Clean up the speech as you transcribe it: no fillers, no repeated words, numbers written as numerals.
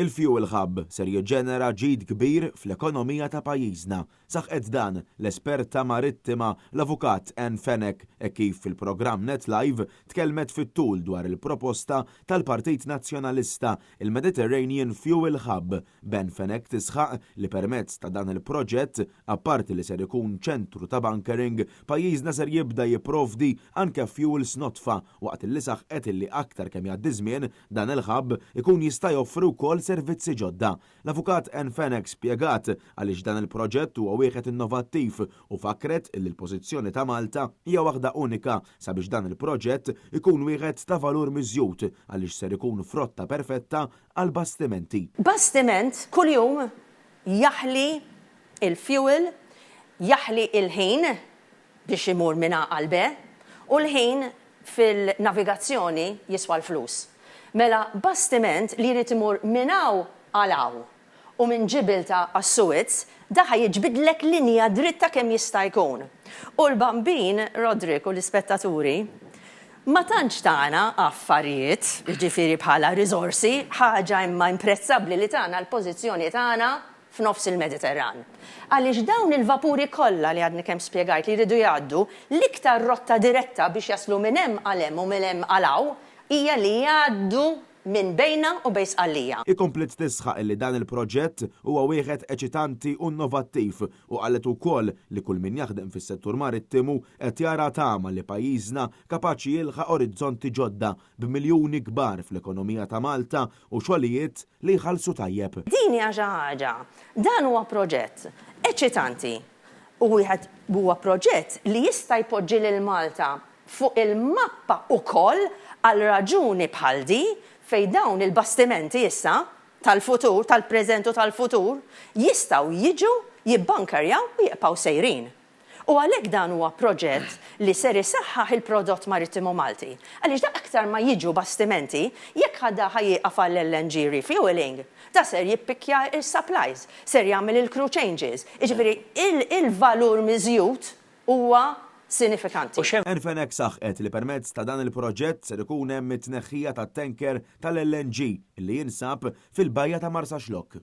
Il-Fuel Hub ser jiġġenera ġid kbir fl-ekonomija ta' pajjiżna. Saħqet dan l-esperta marittima, l-Avukat Ann Fenech hekk kif fil-programm Net Live tkellmet fit-tul dwar il-proposta tal-Partit Nazzjonalista, il-Mediterranean Fuel Hub. B'Ann Fenech tisħaq li permezz ta' dan il-proġett, apparti li ser ikun ċentru ta' bunkering, pajjiżna ser jibda jipprovdi anke fuels nodfa waqt li saħqet illi aktar kemm jgħaddi żmien Dan il-hub ikun jista' joffri wkoll servizzi ġodda. L-Avukat Ann Fenech spjegat għaliex dan il-proġett huwa wieħed innovattiv u fakkret illi l-pożizzjoni ta' Malta hija waħda unika sabiex dan il-proġett ikun wieħed ta' valur miżjud għaliex ser ikun frotta perfetta għall-bastimenti. Bastiment kuljum jaħli l-fuel, jaħli l-ħin biex imur minn A għal B, u l-ħin fil-navigazzjoni jiswa l-flus. Mela bastiment li jrid imur minn hawn għal hawn u minn Ġibilta għas-Suez, da ħa jiġbidlek linja dritta kemm jista' jkun. U l-Bambin, Roderick u l-ispettaturi, ma tantx tana affarijiet, jiġifieri bħala riżorsi, ħaġa imma imprezzabbli li tana l-pożizzjoni tagħna f'nofs il-Mediterran. Għaliex dawn il-vapuri kollha li għadni kemm spjegajt li jridu jgħaddu, l-iktar rotta diretta biex jaslu minn hemm għal hemm u minn hemm għal hawn hija li jgħaddu minn bejna u bejn Sqallija. Hi kompliet tisħaq illi dan il-proġett huwa wieħed eċitanti u innovattiv u qalet ukoll li kull min jaħdem fis-settur marittimu qed jara tama li pajjiżna kapaċi jilħaq orizzonti ġodda b'miljuni kbar fl-ekonomija ta' Malta u xogħlijiet li jħallsu tajjeb. Din hija xi ħaġa, dan huwa proġett eċitanti u wieħed huwa proġett li jista' jpoġġi lil Malta fuq il-mappa ukoll għal raġuni bħal di fejn dawn il-bastimenti issa tal-futur, tal-preżent u tal-futur jistgħu jiġu jibbankerjaw u jibqgħu sejrin. U għalhekk dan huwa proġett li ser isaħħaħ il-prodott marittimu Malti. Għaliex da aktar ma jiġu bastimenti, jekk ħa da ħa jieqaf għall-LNG refueling, da ser jippikkja s-supplies, ser jagħmel il-crew changes. Jiġifieri il-valur miżjud huwa sinifikanti. Ann Fenech saħqet li permezz ta' dan il-proġett ser ikun hemm it-tneħħija tat-tanker tal-LNG li jinsab fil-bajja ta' Marsaxlokk.